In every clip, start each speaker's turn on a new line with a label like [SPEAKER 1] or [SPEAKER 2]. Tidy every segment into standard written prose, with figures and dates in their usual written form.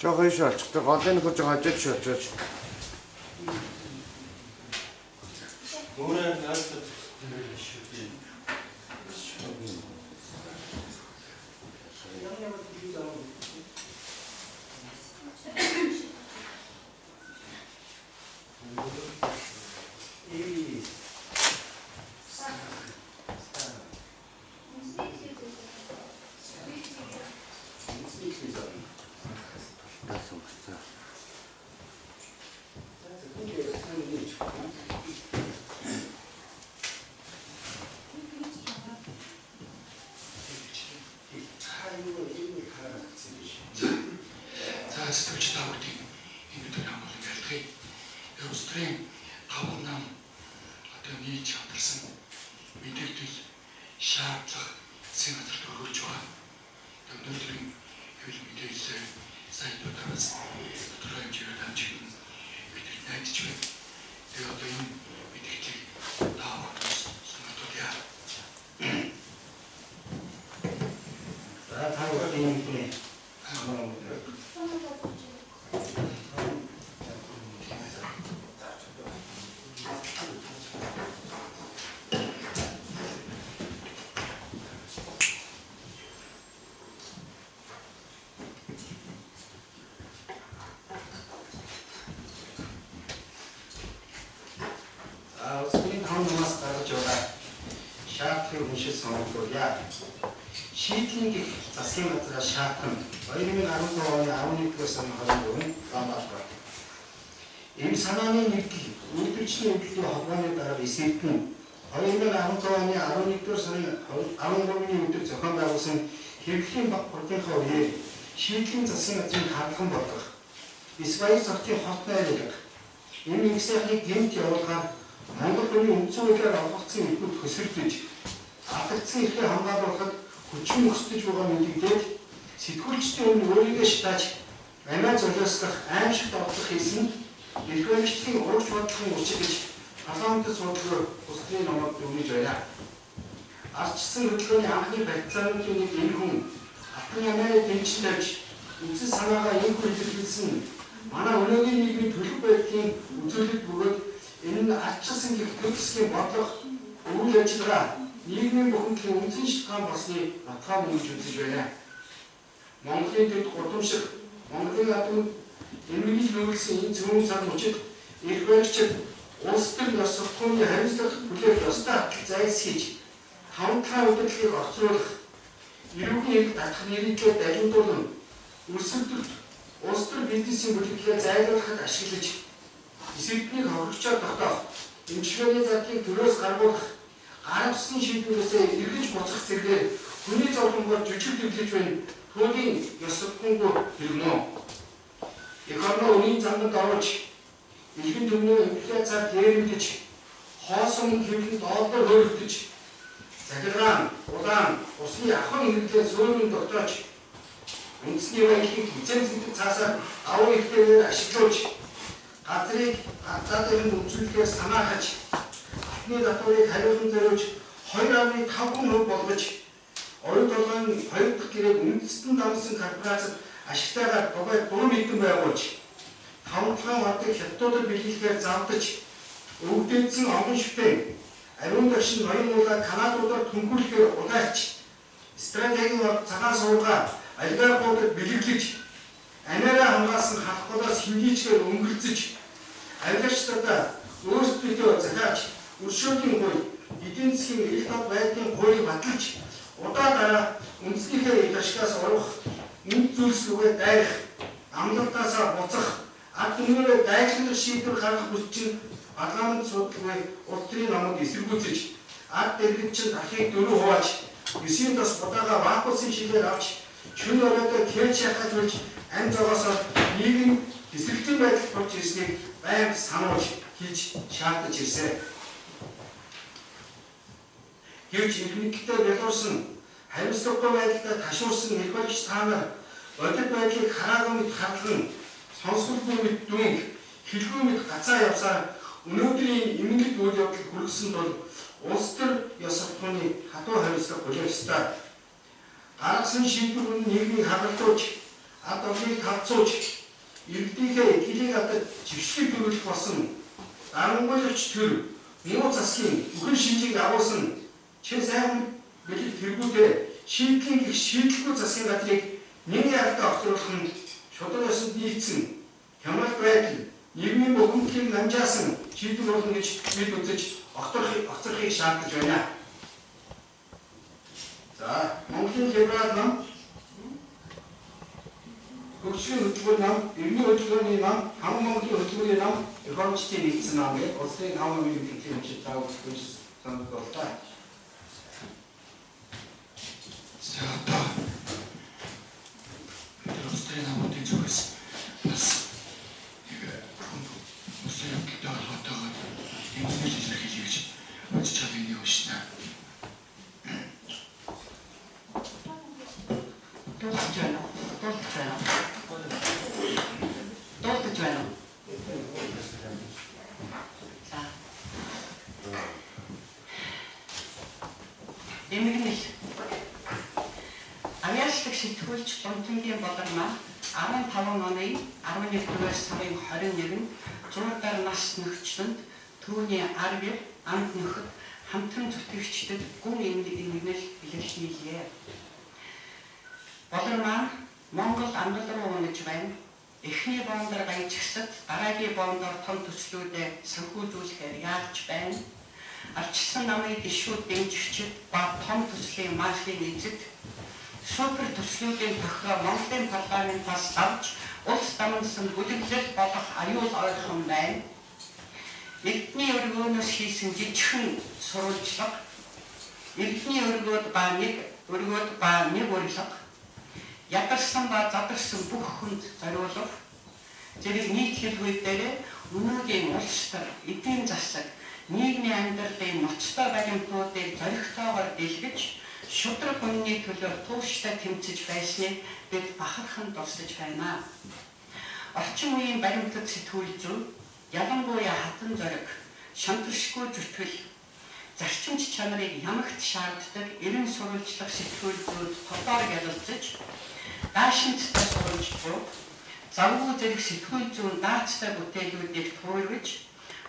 [SPEAKER 1] Жохоо ийш олчихтой голын нөхөр жохоо хажууд шилжиж.
[SPEAKER 2] Өөрөө нааштай зогссон байх шүү дээ.
[SPEAKER 1] Тултаа сонгоцсон.
[SPEAKER 3] За сэтгүүлч та бүдийг энэ өдөр хамгаалan ялтгая. Тэгээ улс төрийн давуу нам одоо нийт хамтарсан мэдээлэл шаардлага засгийн газарт өргүүлж байгаа. Тэгээ өнөөдрийн хэвлэл мэдээлэл сайтуудаас тодорхой хэмжээгээр дамжигдана бид найдаж байна. Тэгээ одоо энэ мэдээллийг та бүхэнд сонирхолтой.
[SPEAKER 2] За та бүхэн мэднэ. За улс төрийн таван намаас гаргаж байгаа шаардлагыг уншиж сонирхолтой. Шийдлийн гих засгийн газраас шаардсан 2013 оны 11-р сарын 24-нд лам албат. Эм санааны нэгдэл үйлдвэрчний хөдөлгөөний холбооны дарга эсэргэн 2015 оны 11-р сарын 13-ны өдөр зохион байгуулсан хэвлэлийн баг хурлынхаа үеэр шийдлийн засгийн газрын хандлан болгох, эс баяр цогтын хот найруулга, эм их сайхныг гэмт явуулахаар Монгол хүний үндсэн хуулиар олгогдсон эрхүүд хөсөрдөж, алдагдсан эрхээ хамгаалуулахад хүчин өсдөж байгаа мэдэгдээд сэтгүүлчдийн өмнө өөрийгөө шатааж амиа золиослох, аимшигт орлох хийсэн эрх баригчдын урагш бодлогын учир гэж парламентын суудлаар улс төрийн номод дүгнэж байна. Ардчсан хөдөлгөөний анхны барилцаануудын нэг энэ хүн алтан амиа дэмжин тавьж үндсэн санаагаа энэхүү илэрхийлсэн манай өнөөгийн нийгмийн төлөв байдлын үзүүлэлт бөгөөд энэ нь ардчилсан гэх төр засгийн бодлого, үйл ажиллагаа, нийгмийн бухимдлын үндсэн шалтгаан болсныг нотгоо мөн гэж үзэж байна. Монголын төд гудамжих, Монголын адуу эмгэгэл нүүлсэн энэ цөмөн цаг мөчид эрх баригчид улс төр ёс суртахууны хариуцлага хүлээх ёстой атал зайлсхийж, таван талын удирдлагыг орцруулах, эрүүгийн эрх татах нэрийгээ далимдуулан өрсөлдөлт улс төр бизнесийн бүлэглэлээ зайлуулахад ашиглаж, эсэргнийг хохирогчоор тогтоох, эмчилгээний зардлыг төрөөс гаргуулах, гаргасан шийдвэрээсээ эргэж буцах зэргээр хүний зовлонгоор жүжиг дэвлэж байна. Түүний ёс суртахуунгүй хэрэг мөн. Эх орноо үнийн занганд оруулж, элгэн төмнөө инфляцаар дээрэмдэж, хоосон мөнгө хэвлэнд доллар хөөрөгдөж, захиргаан, улаан, усны ахуйн хэрэглээ суурин тогтоож, үндэсний банкийг эзэмшдэг цаасаар давуу эрхтээр ашиглуулж, газрыг гадаадын үзүүлэхээр санаахаж, алтны татварыг хариуцан зориулж 2.5% болгож, оюун толгойн хоёр дахь гэрээг үндэстэн дамсан корпорацид ашигтайгаар дугай 3 мэдэн байгуулж, таван толгойн одыг хятадуудад бэлгэлэхээр завдаж, өвдөдсөн онгон шүтэн, ариун дагшин ноён уулаа Канадуудаар түнхүүлэхээр улайч, стратегийн цагаан сувгаа олигархуудад бэлэглэж, амиараа хамгаалсан халахгуулаас хинжээчгээр өнгөлзөж, авиагчдаа өөрсдийнхөө захиач өршөөлийн хууль, эдийн засгийн эрх тод байдлын хуулийг баталж, удаа дараа үндэснийхээ их ашигаас урвах, үнд зүйлс рүүгээ дайрах, амлалтаасаа буцах, ард түмнээрээ дайчлах шийдвэр гаргах хүч чинь парламент судалгүй улс төрийн номод эсэргүүцэж, ард иргэд чинь дахийг дөрөв хувааж, 9-ийн тос будаага вакуусын шигээр авч, шөнө оройдоо кэж яхаж үлж ам зогоосоор нийгэм эсрэгцэн байдал болж ирснийг байнга сануулж хийж шаардаж ирсэн. Гэвч эрх мэдэлтэй бялуурсан, хариуцлагагүй байдалтай ташуурсан эрх баригч та нар бодит байдлыг хараагүй мэт харлан, сонсголгүй мэт дүнг, хэлгүй мэт гацаа явсаар өнөөдрийн эмнэлэг үйл явдал хүргэсэн тул улс төр ёс суртахууны хатуу хариуцлага хүлээх ёстой. Гаргасан шийдвэр нь нийгмийг хадгалдуулж, Ард орныг тавцуулж иргэдийнхээ итгэлийг авдаг чигшлийг төрүүлэх болсон дарангуйлагч төр муу засгийн үхэн шинжийг агуулсан чин сайхан бэлэг тэргүүтээ шийдлийн гих шийдэлгүй засгийн газрыг нэн яалтаа огцруулах нь шударга ёсонд нийцсэн хямрал байдал нийгмийн бухимдлыг намжаасан шийдвэр болно гэж бид үзэж огцрохыг шаардаж байна. За, Монголын либерал нам, хөгжлийн хөтөлбөр нам, иргэний хөдөлгөөний нам, хамаг Монголын хөтөлбөрийн нам, реформчдын нэгдсэн нам гэх улсын хамаг намын мэдлэгийн хэмжээ та бүхэн сонирхолтой.
[SPEAKER 3] За одоо бид улс төрийн намуудын зүгээс бас нэг улсын явдалтай холбоотойгоор тэмдэглэл илэрхийлье гэж бодож байгааг энийг уншина.
[SPEAKER 4] Дуулж байна уу? Дуулж байна уу? Дуулж байна уу? За. Эмгэнэл. Авьяаслаг сэтгүүлч Лунтангийн Болормаа 15 оны 11-р сарын 21-нд зургаар нас нөхцөлөнд түүний ар гэр амт нөхөд хамтран зүтгэгчдэд гүн эмгэнэл илэрхийлье. Болормаа Монгол амрал руу унаж байна. Эхний бондор гаяжсад дараагийн бондор том төслүүдэд санхүүжүүлэхээр яарч байна. Арчилсан намын гишүүд дэмжигчид ба том төслийн мафийн эзэд супер төслүүдийн тохироо Монголын парламентаас авч улс дамнасан бүлэглэл болох аюул ойрхон байна. Эрдний өргөөнөөс хийсэн жижигхэн сурвалжлага, эрдний өргөөд ба нэг өргөөд ба нэг урилга, ядарсан ба задарсан бүх хүнд зориулах зэрэг нийт хэлбэр дээр өнөөгийн улс төр, эдийн засаг, нийгмийн амьдралын ноцтой баримтуудыг зоригтойгоор дэлгэж шударга үнэний төлөө тууштай тэмцэж байсныг бид бахархан дурсаж байна. Орчин үеийн баримтат сэтгүүл зүй, ялангуяа хатан зориг, шантаршгүй зүтгэл, зарчимч чанарыг ямагт шаарддаг эрен сурвалжлах сэтгүүл зүйд тодоор ялалцаж, даашинттай сурвалжлууд, завгүй зэрэг сэтгүүл зүйн даацтай бүтээлүүдийг туурвиж,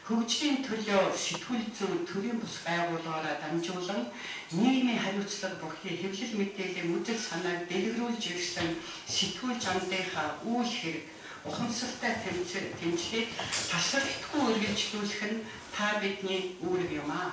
[SPEAKER 4] хөгжлийн төлөө сэтгүүл зүйн төрийн бус байгууллагаараа дамжуулан нийгмийн хариуцлага бүхий хэвлэл мэдээллийн үзэл санааг дэлгэрүүлж ирсэн сэтгүүлч амдынхаа үйл хэрэг ухамсартай тэмцлийг тасралтгүй үргэлжлүүлэх нь та бидний үүрэг юм аа.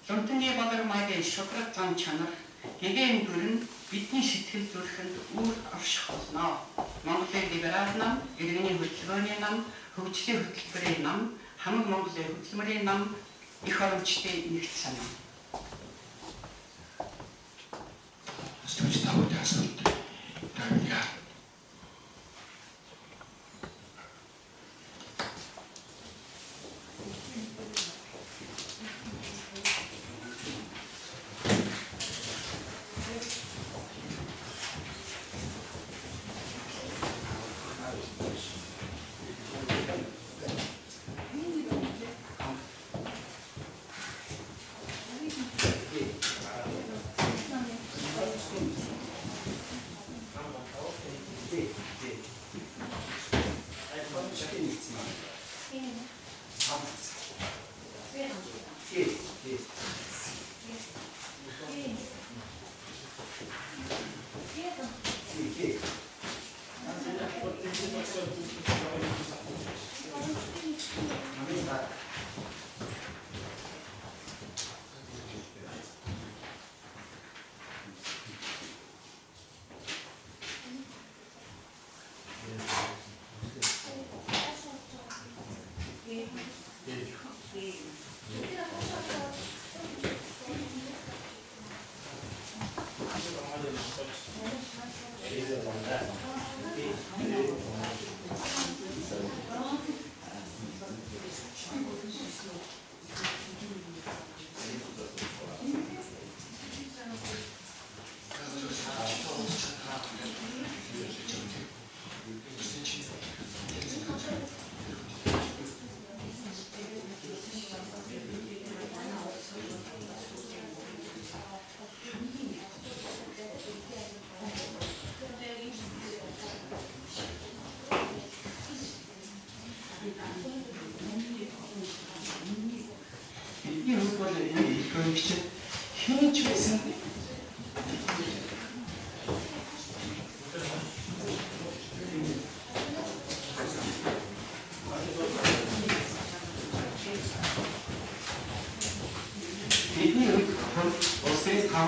[SPEAKER 4] Лунтангийн Болормаагийн шударга зан чанар, гэгээн дүр нь бидний сэтгэл зүрхэнд үр орших болно. Монголын либерал нам, иргэний хөдөлгөөний нам, хөгжлийн хөтөлбөрийн нам, хамаг Монголын хөдөлмөрийн нам, эх орончдын нэгдсэн нам.
[SPEAKER 3] Сэтгүүлч та бүхэн асуулт тавья.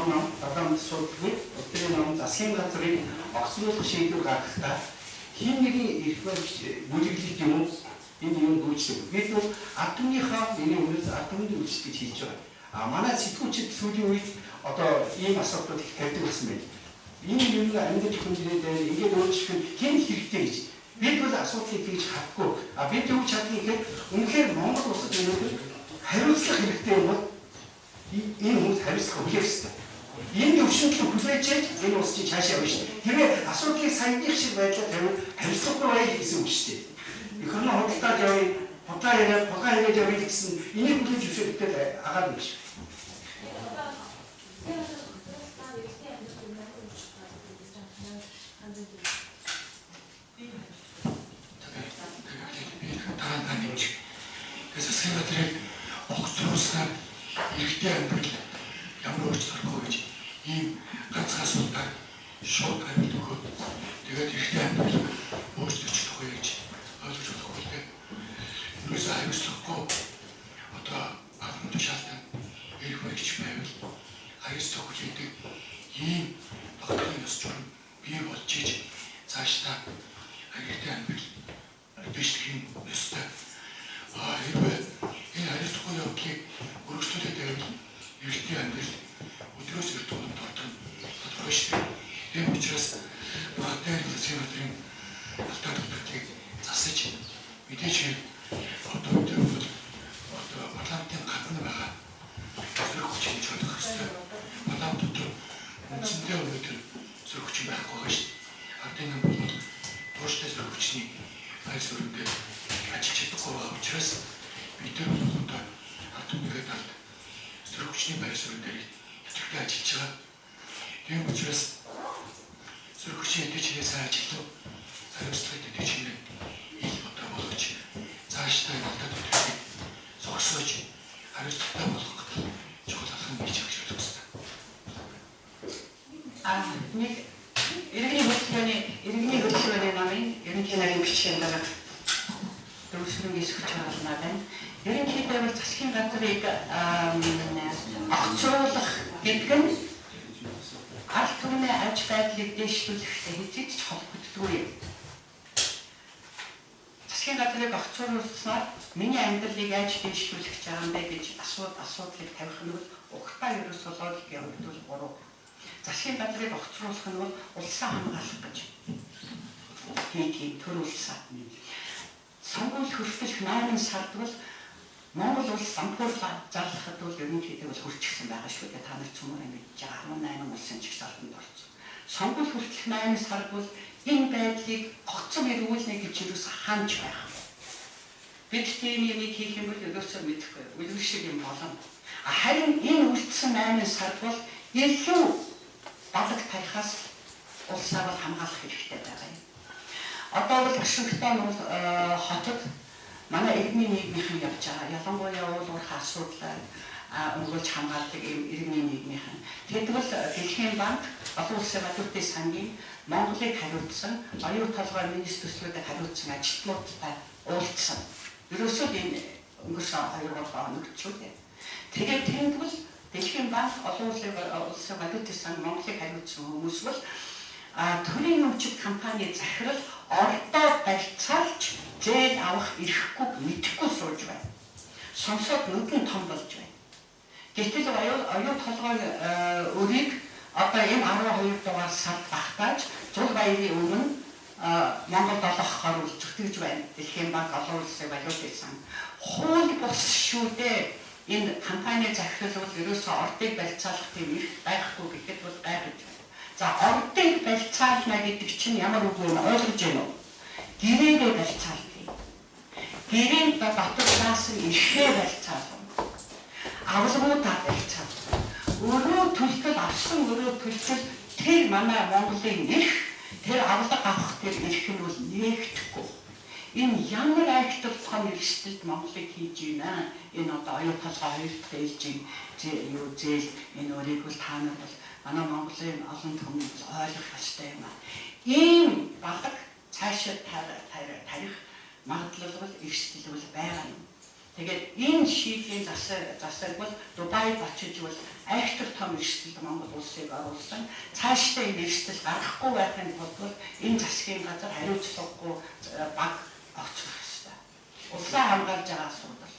[SPEAKER 2] том ном, парламент асуудалгүй улс төрийн ном засгийн газрыг огцруулах шийдвэр гаргахдаа хэн нэгэн эрх бүлэглэл юм уу энэ юм гүйцэтгэв. Бид бол ард түмнийхээ миний өмнөөс ард түмний үйлчлэл гэж хэлж байгаа. А манай сэтгүүлчид сүүлийн үед одоо ийм асуудлууд их тавьдаг болсон байна. Энэ юм амьдрал хүндрээ дээр ингээд өөрчлөх нь хэн хэрэгтэй гэж. Бид бол асуудлыг тэгж харахгүй. А бид юу чадна гэхээр үнэхээр Монгол улсад өнөөдөр хариуцлага хэрэгтэй юм бол энэ хүмүүс хариуцлага хүлээх ёстой. Энэ төвшөндлө хүлээж энэ улс чинь цаашаа явна шүү дээ. Хэрвээ асуудлыг саяных шиг байдлаар тавиул хариуцлагагүй байл гэсэн үг шүү дээ. Эх орноо худалдаад явъя, худлаа яриад, хулгай яриад явъя гэсэн энийг хүлээж зөвшөөрөхтэй агаад юм шиг.
[SPEAKER 3] Дараа нь нэмж. Тэгээ засгийн газрыг огцруулснаар эрэгтэй амьдрал ямар өөрчлөлт гарах вэ гэж ийм ганцхан асуултаар шууд хариулт өгөөд тэгээд эрэгтэй амьдрал өөрчлөгдөх вэ гэж ойлгож болохгүй л дээ. Ерөөсөө хариуцлагагүй одоо албан тушаалтан эрх баригч байвал хариуцлага хүлээдэг ийм тогтворын ёс журам бий болж иж цаашдаа эрэгтэй амьдрал бичлэх юм ёстой. Хэрвээ энэ хариуцлагагүй явдлыг өргөжлүүлээд байвал эрэгтэй амьдрал өдрөөс эрт тунамд ордог нь тодорхой шүү дээ. Тийм учраас багатай засгийн газрын алдаа дутагдлыг засаж мэдээж хэрэг одоо өдөр бол одоо парламентын гадна байгаа сөрөг хүч гэж ойлгох ёстой. Парламент дотор үндсэндээ өнөөдөр сөрөг хүч байхгүй байгаа шүү дээ. Ардын нам бол тууштай сөрөг хүчний байр суурин дээр ажиллаж чадахгүй байгаа учраас бид нар бол одоо ард түмнийхээ талд сөрөг хүчний байр суурин дээр идэвхтэй ажиллаж байгаа. Тийм учраас сөрөг хүчний хэдий ч сайн ажиллав, хариуцлагыг хэдий ч ил одоо болгож цаашдаа алдаа дутагдлыг зогсоож хариуцлагатай болгох гэдэг чухал алхам гэж ойлгох ёстой.
[SPEAKER 4] Нэг иргэний хөдөлгөөний намын ерөнхий нарийн бичгийн дарга дөрвөсрөн эсгэж байгуулмаар байна. Ерөнхийдөө бол засгийн газрыг огцруулах гэдэг нь ард түмний аж байдлыг дэвшлүүлэхтэй хэзээ ч холбогддоггүй юм. Засгийн газрыг огцруулснаар миний амьдралыг яаж дэвшлүүлэх гэж байгаа юм бэ гэж асуудлыг тавих нь бол угтаа ерөөсөө логикийн хувьд бол буруу. Засгийн газрыг огцруулах нь бол улсаа хамгаалах гэж хийх төр улсаа. Сонгуул хүртэлх 8 сард бол Монгол улс сампуур зарлахад бол ерөнхийдөө бол хүрчихсэн байгаа шүү дээ. Та нар цөмөр мэдж байгаа 18 улсын жагсаалтанд орсон. Сонгуул хүртэлх 8 сард бол энэ байдлыг огцом эргүүлнэ гэж юус хаанч байхгүй. Бид тийм юмыг хийх юм бол ерөөсөө мэдэхгүй. Үлгэр шиг юм болно. Харин энэ үлдсэн 8 сард бол илүү балаг тарихаас улсаа бол хамгаалах хэрэгтэй байгаа юм. Одоо бол Вашингтон бол хотод манай иргэний нийгмийнхэн явж байгаа. Ялангуяа уул уурхай асуудлаар өмгөөлж хамгаалдаг ийм иргэний нийгмийнхэн. Тэд бол Дэлхийн банк, олон улсын валютын сангийн Монголыг хариуцсан, оюун толгой министр төслүүдийг хариуцсан ажилтнуудтай уулзсан. Ерөөсөө энэ өнгөрсөн 2-3 хоногт ч үү. Тэгээд тэнд бол Дэлхийн банк, олон улсын валютын сан Монголыг хариуцсан хүмүүс бол төрийн өмчит компани захирал ордоо барьцаалж зээл авах эрхгүй мэдэхгүй сууж байна. Сонсоод нүдэн том болж байна. Гэтэл оюун толгойн өрийг одоо энэ 12 дугаар сард багтааж зул баярын өмнө Монгол долоохоор зүтгэж байна. Дэлхийн банк, олон улсын валютын сан. Хууль бус шүү дээ. Энэ компани захирал бол ерөөсөө ордыг барьцаалах тийм эрх байхгүй гэхэд бол гайхаж байна. За ордыг барьцаална гэдэг чинь ямар үг вэ? Ойлгож байна уу? Гэрээгээ барьцаална. Гэрээнд дотор заасан эрхээ барьцаална. Авалгуудаа барьцаална. Өрөө төлтөл авсан өрөө төлтөл тэр манай Монголын эрх, тэр авлага авах тэр эрх нь бол нээгдэхгүй. Энэ ямар айхтар том эрсдэлд Монголыг хийж байна. Энэ одоо оюун толгой хоёр дахь ээлжийн юу зээл энэ өрийг бол та нар бол манай Монголын олон түмэн бол ойлгох ёстой юм аа. Ийм балаг цаашаа тарих магадлал бол эрсдэл бол байгаа юм. Тэгээд энэ шийдлийн засаг бол Дубайд очиж бол айхтар том эрсдэлд Монгол улсыг оруулсан. Цаашдаа энэ эрсдэл гаргахгүй байхын тулд бол энэ засгийн газар хариуцлагагүй баг огцох ёстой. Улсаа хамгаалж байгаа асуудал.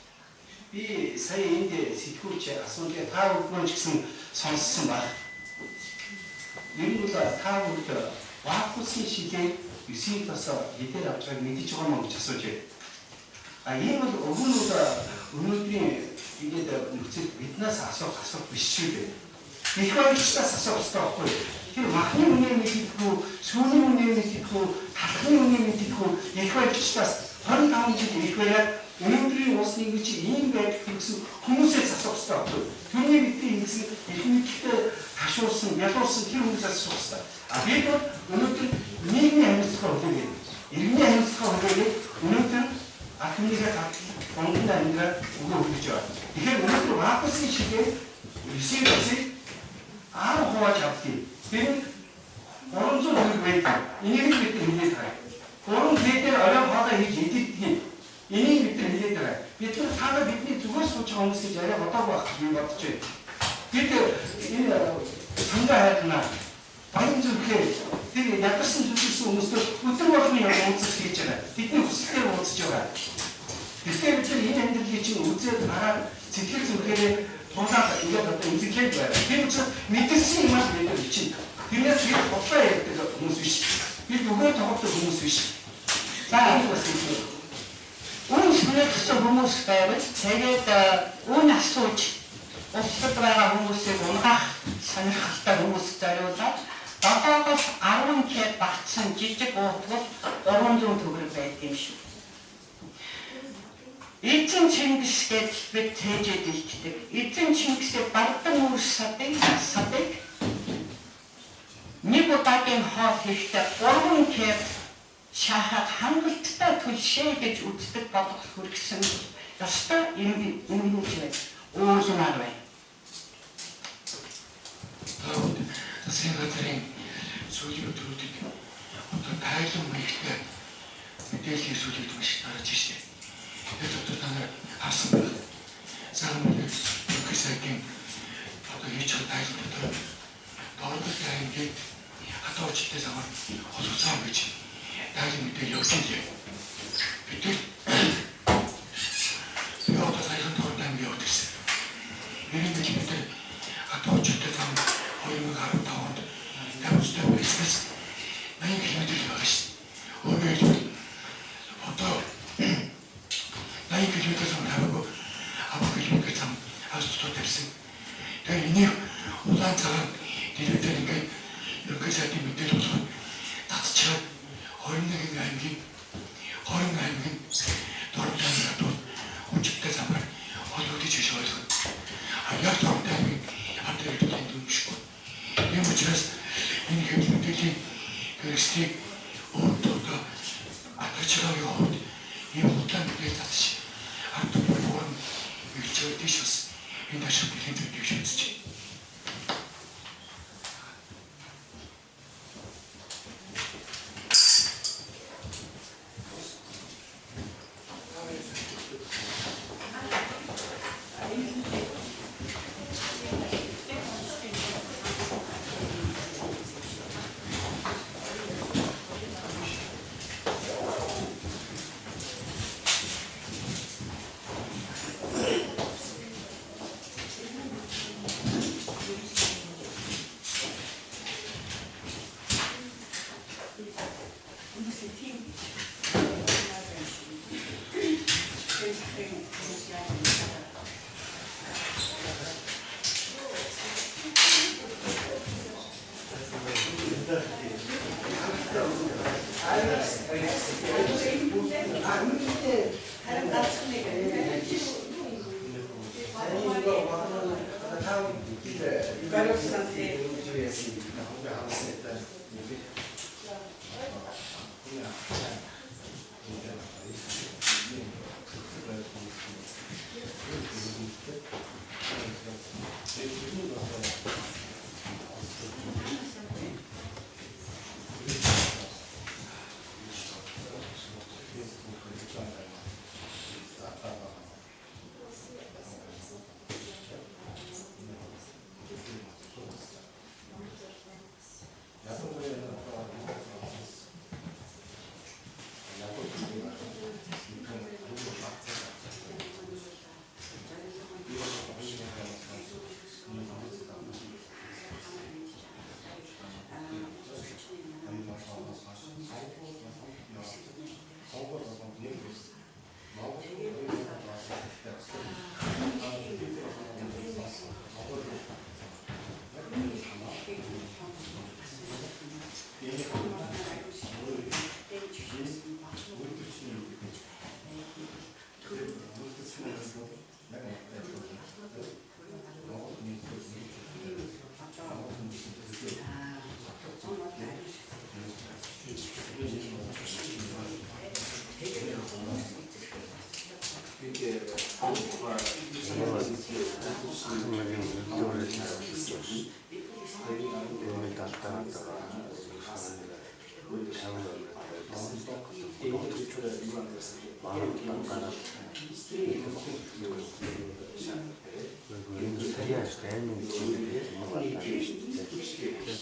[SPEAKER 2] Би сая энд сэтгүүлч асуултыг та бүхэн ч гэсэн сонссон баг. Ер нь бол та бүгд вакуусын шилээ 9-ийн тосоо хэдээр авч байгааг мэдэж байгаа мó гэж асууж байна. А ийм бол уг нь бол өнөөдрийн ингээд нөхцөл биднээс асуух асуулт биш шүү дээ. Их баярчдаас асуух хэрэгтэй байхгүй юу? Тэр махны үнэ мэддэггүй, сүүний үнэ мэддэггүй, талхны үнэ мэддэггүй их баярчдаас 25 жил их баяраад өнөөдрийн улс нийгэм чи ийм байдал гэсэн хүмүүсээс асуух хэрэгтэй байхгүй юу? Тэрний бидний ингэсэн их мэдлэгтэй хашуурсан, ялуурсан тэр хүмүүсээс асуух хэрэгтэй. А бид бол өнөөдөр нийгмийн хариуцлага хүлээгээд, иргэний хариуцлага хүлээгээд өнөөдөр архимнийхээ гардал гонгонд амьдраад өгөө хүлээж байгаа. Тэгэхээр өнөөдөр вакуусын шигээ 9-ийн тосыг 10 хувааж авдгийг. Тэр нь 300 төгрөг байдаг. Энийг л бид хэлээд байгаа. 3 литр орой хоолой хийж идэгдгийг. Энийг бид хэлээд байгаа. Бид нар цаана бидний зүгээр сууж байгаа хүмүүсийг арай бодоагүй байх гэж би бодож байна. Бид энэ сангаа хайрнаа баян зүрхээр тэр ядарсан зүтгэсэн хүмүүстэй өдөр болгон юм уулзах хийж байгаа. Тэдний хүсэлтээр уулзаж байгаа. Тэгэхээр бид нар энэ амьдралыг чинь үзээд хараад сэтгэл зүрхээрээ тулаад ингээд одоо эмзэглээд байна. Тийм учраас мэдэрсэн юм аа бид нар бичнэ. Тэрнээс бид бодлоо ярьдаг хүмүүс биш. Бид өгөө тоглодог хүмүүс биш.
[SPEAKER 4] За
[SPEAKER 2] Энэ бас юм.
[SPEAKER 4] Үн сонирхсан хүмүүс байвал тэгээд үн асууж улсад байгаа хүмүүсийг унгаах сонирхолтой хүмүүс зориулаад 7-оос 10 кг багтсан жижиг уутгал 300 төгрөг байдаг юм шиг. Эзэн Чингис гэж бид цээжээд илчдэг. Эзэн Чингисээ бардан үр садыг нэг удаагийн хоол хийхдээ 3 кг шахаад хангалттай төлшөө гэж үздэг болгох хүргэсэн ёстой эмгэнж байна. Уулмаар байна.
[SPEAKER 3] Та бүгд засгийн газрын сүүлийн өдрүүдэд одоо тайлан маягтай мэдээллийн сүлийг маш их тараж шээ. Тэгээд одоо та нар харсан байх. Сайхан мэдээ ерөнхий сайдын одоо хийж байгаа тайлан дотор Дорнод аймгийн хатуу жилтэй замаар холбоцсон гэж тайлан мэдээ явуулсан лээ. Бид би одоо саяхан Дорнод аймаг яваад ирсэн. Нэрийн бид нар хатуу жилтэй зам 2015 онд тавьчихсан байснаас 80 км л байгаа шин. Өөрөөр хэлбэл одоо 80 км зам тавиагүй 10 км зам хас дутуу тавьсан. Тэгээ энийг улаан цагаан телевизээр ингээд ерөнхий сайдын мэдээлэл болгоод татчихаад 21 аймгийн 20 аймгийн Дорнод аймгийн хатуу хүчтэй замаар холбогдож гэж ойлгоно. А яг Дорнод аймгийн ард иргэд энд үнэшгүй. Тийм учраас энэ хэвлэл мэдээллийн хэрэгслийг өөртөө одоо атгаж байгаагийн хувьд ийм худлаа мэдээлэл татчих ард түмний форум эхэлж байгаа тийш бас энэ ашиг нэлийн зүйтэй гэж үзэж байна.
[SPEAKER 4] Харин ганцхан нэг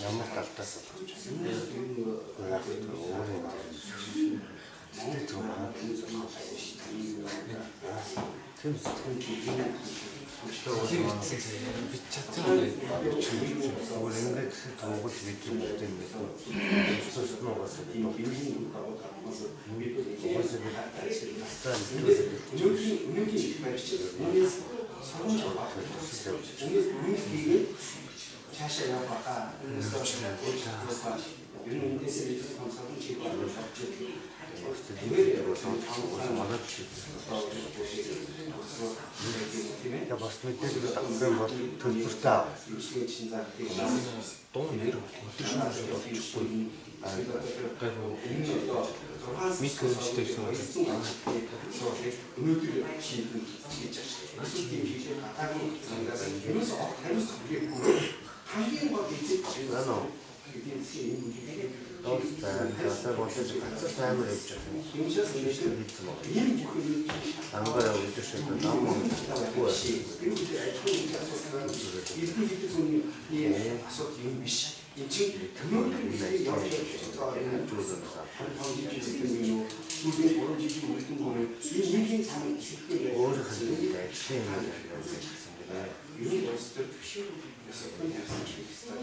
[SPEAKER 1] Ямар талтаас болгож байна. Өөр юм. Сэтгэл зүйн тийм сэтгэл би чадсан. Өөр ингээд Монгол бид бүгд юм байна. Өссөн угаасаа
[SPEAKER 2] өнөөгийн их барьж үүнээс сургамж авах үүнээс үнэлт хийгээд цаашаа явах баха. Үүнээс хойш ер нь эндээс илүү том сургамж хийх болж байна.
[SPEAKER 1] Я бас мэдээлэл авсан бол төлбөртэй ав.
[SPEAKER 5] Дун нэр өдөр шөнө болчихгүй. Микро хэмжээтэй байсан
[SPEAKER 2] өнөөдөр шийдэн хийж байгаа. Эсвэл тийм хийж гадаагийн зангаас ерөөс огт хариуцлага хүрээгүй. Хамгийн гол эзэг
[SPEAKER 1] Наа.
[SPEAKER 2] эдийн засгийн юм
[SPEAKER 1] Одоо болож гацал амар явж байгаа юм.
[SPEAKER 2] Юмшаас өнөөдөр
[SPEAKER 1] Хийсэн баг.
[SPEAKER 2] ийм бүхэн
[SPEAKER 1] Ангаа өдөр шөнө нам
[SPEAKER 2] үгүй. Тэр үед аж ахуйн асуудал эрдэнэ хэдэн зүүнний асуудал юм биш. Энд чинь өнөөдөр бидний явж байгаа энэ 25 жилийн юм уу? Сүүлийн 3 жилийн үр дүн энэ нийгмийн замыг ихэвчлэн байж
[SPEAKER 1] өөрийнх нь ажлын юм гэсэн гэнэ.
[SPEAKER 2] Ер нь улс төр ёстой яасан ч гэх ёстой.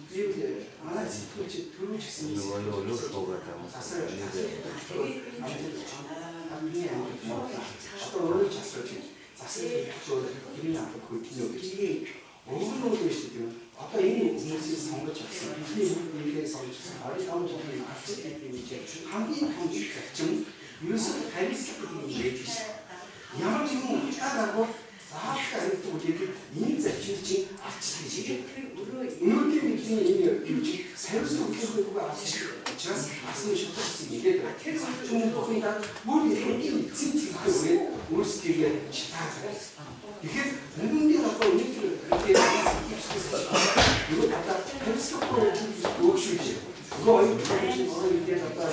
[SPEAKER 2] Би манай сэтгүүлч түрүүч гэсэн
[SPEAKER 1] Нөгөө юу юу шуугаад юм.
[SPEAKER 2] Одоо өөрөө ч асууж байна. Засаг төлөвлөлт гэрийн алба хөдөлнө гэж. Уг нь үгүй шүү дээ. Одоо энэ хүмүүсийг сонгож авсан. Бидний нийлээ сонгож авсан. 25 жилийн алчид гэдэг юм чинь хамгийн том зарчим ерөөсөө хариуцлага гэдэг юм байдаг шээ. Ямар нэгэн утга аргагүй заавал хариуцлага үлээдэг энэ зарчим чинь алчид гэж хэлдэг. Өнөөдөр бидний энэ юу чинь хариуцлага үлээхгүй алчид учраас асны шударга нэгээд байна. Тэр зарчим бүхэн дараа бүр хамгийн эцсийн чиглэлээр өөрсдийгөө шатаах. Тэгэхээр үнэндээ одоо өнөөдөр юу одоо хариуцлагагүй өөгшүүлж нөгөө оюун орон үедээ одоо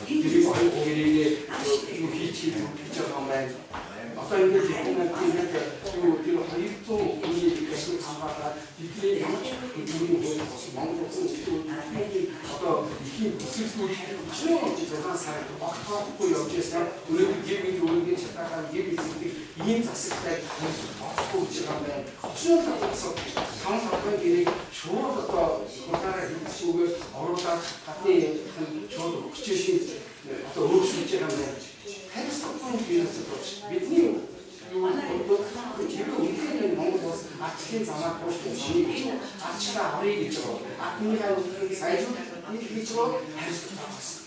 [SPEAKER 2] тэгээд оюун гэрээгээ юу хийчих гэж байгаа юм байна. Одоо ингээд ингээд юу тэр 200 хүний ашиг хамгаалаад бидний ямар ч хөдөлмөрийн хууль бос Монгол улсын зөвхөн одоо эхийн төсөлгүй 36 сар огтхоохгүй явж байсан. Өнөөдөр гэр бүлийн өөрийн шатаагаар гэр эзэмдэг ийм засагтай тооцохгүй гэж байгаа юм байна. Өчнөө асуудал таван таван гэрээг шууд одоо хурдаараа хийчихүүгээр оруулаад гадны шууд өгчээшин одоо өөрчилж байгаа юм байна. Хариуцлагатай бизнес болж бидний юу бол тэр үнэхээр Монгол улс ардчлалын замаар дуустал шинэ ардчлалаа авъя гэж байгаа. Адмигаа сайжруулах гэж байгаа хариуцлага болсон.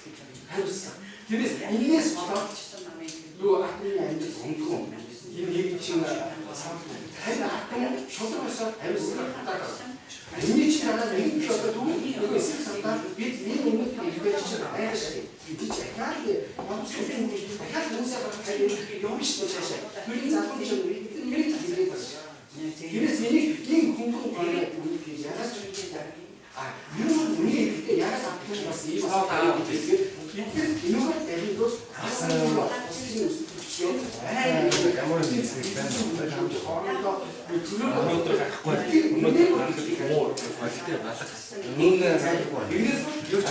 [SPEAKER 2] Хариуцлага. Тэрээс энээс болоод юу админы амьдрал унтгүй. Энэ нэг чинь харин админ шудраг ёсоор хариуцлага хатаад. Энэний чинь дараа нэг ч одоо дүү нөгөө эсрэг сандаа бид энэ өмнө илбэж чинь байгаа шүү. Бид чи ахаад боломжтой дахиад хүмүүсээ гаргах юм шүү цаашаа. Тэрийн залуу чинь тэр хэлээд байна. Тэрээс энийг энэ хөнгөн гараад үнийг яраас ч а юу үний гэхдээ яраас авах бас ийм асуудал гэж хэлгээд бид нар энүүгээр баримтуул
[SPEAKER 1] Ямар нэг зүйл байна.
[SPEAKER 5] Өнөөдөр гарахгүй. Өнөөдөр гарах муу. Гэхдээ балах.
[SPEAKER 1] Үнэ юу ч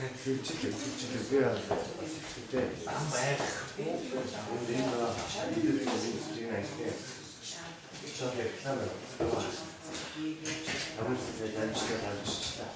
[SPEAKER 1] Хөвчлээ хөвчлээ би аа. Ам байх. Энэ энэ ажлаа. Чон реклам. Амарсан данжтай данжтай.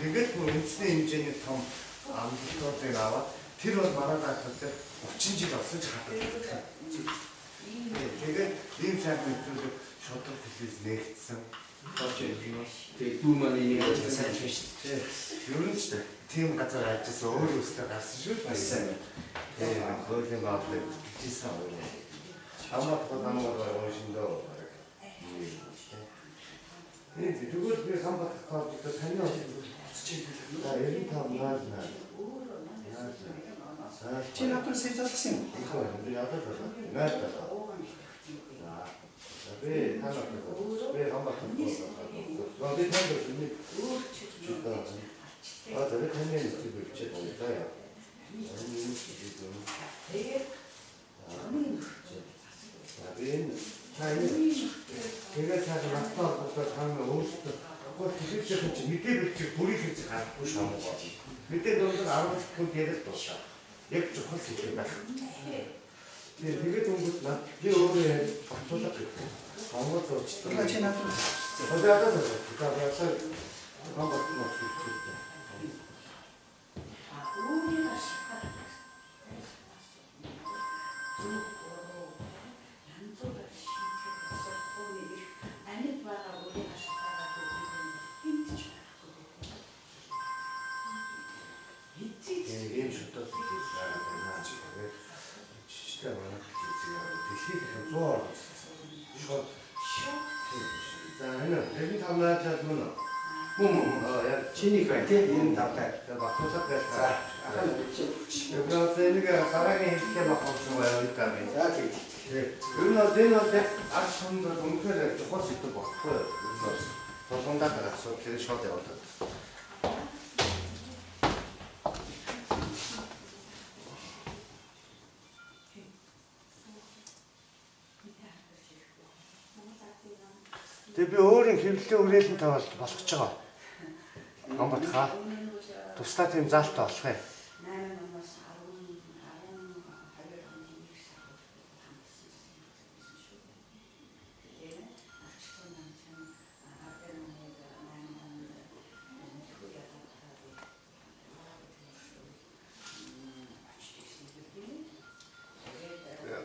[SPEAKER 1] Тэгээд бүр үндсний хэмжээний том амлалтуудыг аваад тэр бол манай даатгал дээр 30 жил болсон ч хадгалагддаг. Тэгээд ийм сайн нэвтрүүлэг шудраг телевиз нээгдсэн.
[SPEAKER 2] Тэгээд дүү маань энийг ажилласан сайн шүү дээ.
[SPEAKER 1] Ер нь ч тийм газар ажилласан өөр өстө гарсан шүү дээ.
[SPEAKER 2] Маш сайн.
[SPEAKER 1] Тийм хуулийн бодлыг бичсэн уу. Хамаатал намайг уншиндөө. Тийм тэгвэл би хамбат тоолдог таны За 95 08.
[SPEAKER 2] Чи надад сая залгасан юм.
[SPEAKER 1] Их байна. Би ядаж байна. 0 7. За би танаа би хамбат тоолдог. Би танд нэг А за би таны нэвтрүүлэг бичээд байна. За яа. За би энэ та энэ тэгээд цааш надтай холбоотой та өөрсдөө Гэхдээ телевизийн чинь мэдээ бичих бүрийг хийж харахгүй шамгаа. Мэдээ дунд нь 10 секунд яриад дуусаа. Яг чухал сэдв байх. Тэгээд өнгөт над би өөрөө яг батлуулга гэдэг. Монгол зурчтай.
[SPEAKER 2] Чи надад
[SPEAKER 1] Одоо ядаа заа. За ясаа Монгол зурчтай. Тийм ийм шудраг телевиз гараад байна. Тэгээд жижигтэй манай телевиз яваа. Дэлхийд их 100 орцсон. Шууд. За энэ 95 найзлал мөн үү?
[SPEAKER 2] Мөн мөн.
[SPEAKER 1] Аа яг
[SPEAKER 2] Чинийх байна тий 95 таа.
[SPEAKER 1] За батлуулга байж
[SPEAKER 2] За ахаа чи.
[SPEAKER 1] Яг энийг дараагийн хэлхээ бах юм шиг байна юм.
[SPEAKER 2] За тэг.
[SPEAKER 1] Ер нь бол энэ бол яг ард түмэнд бол үнэхээр чухал сэдв болохгүй. Ер нь бол тулгамдаад байгаа асуудал тэр шууд явуулаад. Тэгээ би өөрийн хэвлэлийн хүрээлэн тавалт болгож байгаа. Гамбатхаа. Тусдаа тийм заалтай болох юм.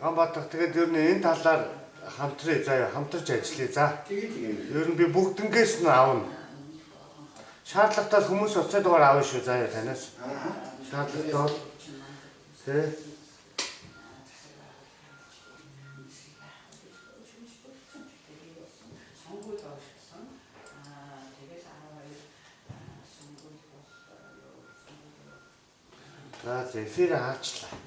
[SPEAKER 1] Ганбаатар, тэгээд ер нь энэ талаар хамтрая заяа, хамтарч ажиллая за.
[SPEAKER 2] Тэгээд тэгээд.
[SPEAKER 1] Ер нь би бүгднгээс нь авна. Шаардлагатай хүмүүс утсаа дугаар авна шүү заяа танаас.
[SPEAKER 2] Аа.
[SPEAKER 1] Шаардлагатай бол тий.
[SPEAKER 4] Сонгуул орсон. Аа тэгэл 12 сонгуул бол
[SPEAKER 1] За, эфир хаачлаа.